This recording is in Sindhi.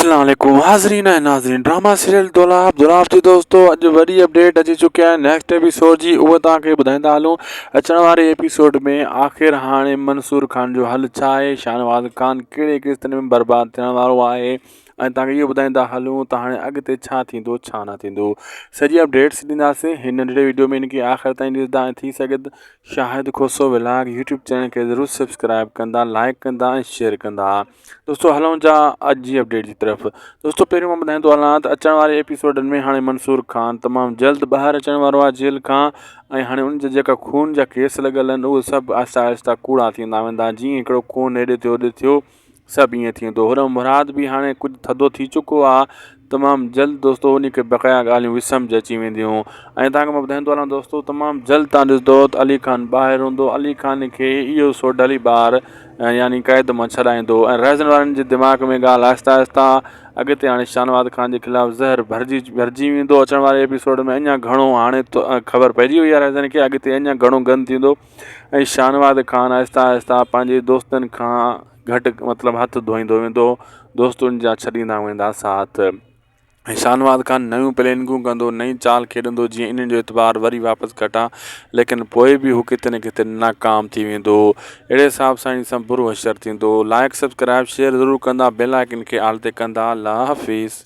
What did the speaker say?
اسلام عليڪم حاضرين ۽ ناظرين ڊراما سيريل دولاب دولاب جي دوستو اڄ وڏي اپڊيٽ اچي چڪي آهي نيڪسٽ ايپيسوڊ جي اهو توهان کي ٻڌائيندا هلون اچڻ واري ايپيسوڊ ۾ آخر هاڻي منصور خان جو حل ڇا آهي شاهنواز خان ڪهڙي قسطن ۾ برباد ٿيڻ وارو آهي ۽ توهان کي اهو ٻڌائيندا هلون ته هاڻي اڳتي ڇا ٿيندو ڇا نه ٿيندو سڄي اپڊيٽس ڏينداسين هن ننڍڙي ويڊيو ۾ ان کي آخر تائين ڏسندا ۽ ٿي سگهي ته Shahid Khoso vlog YouTube channel کي ضرور سبسڪرائب ڪندا لائڪ ڪندا ۽ شيئر ڪندا دوستو هلون جا اڄ جي اپڊيٽ جي طرف دوستو پهريون مان ٻڌائيندو هلان ته اچڻ واري ايپيسوڊن ۾ هاڻي منصور خان تمام جلد ٻاهر اچڻ وارو آهي جيل کان ۽ هاڻي ان جا جيڪا خون جا ڪيس لڳل آهن اهي سڀ آهستي آهستي ڪوڙا ٿيندا ويندا جيئن هڪڙو خون هيڏي ٿيو هوڏي ٿيو سڀ ائين ٿيندو هوڏانهن مراد به هاڻي ڪجهه ٿڌو ٿي چڪو آهي تمام جلد دوستو انهي کي بقايا ڳالهيون به سمجهه اچي وينديون ۽ توهان کي مان ٻڌائيندو هلان دوستو تمام جلد توهان ڏسندو ته علي خان ٻاهر هوندو علي خان کي اهو سوڍل ئي ٻاهر يعني قيد مان ڇڏائيندو ۽ رهزن وارن جي دماغ ۾ ڳالهه آهستي آهستي اڳتي هاڻي شاهنواز خان جي خلاف زهر ڀرجي ڀرجي ويندو اچڻ واري ايپيسوڊ ۾ اڃا گهڻو هاڻي خبر پئجي وئي آهي رهزن کي اڳتي اڃا گهڻو گند ٿيندو ۽ شاهنواز خان آهستي آهستي پنهنجي دوستن کان گهٽ مطلب هٿ ڌوئيندو ويندو دوستن جا ڇڏيندا ويندا ساٿ ۽ شاهنواز خان نيون پلينگون ڪندو نئين چال کيڏندو جيئن انهن جو اعتبار وري واپس کٽان ليڪن پوء به هو ڪٿي نه ڪٿي ناڪام ٿي ويندو اهڙي حساب سان هي سڀ برو حشر ٿيندو لائڪ سبسڪرائب شيئر ضرور ڪندا بيل آئڪن کي آل تي ڪندا الله حافظ.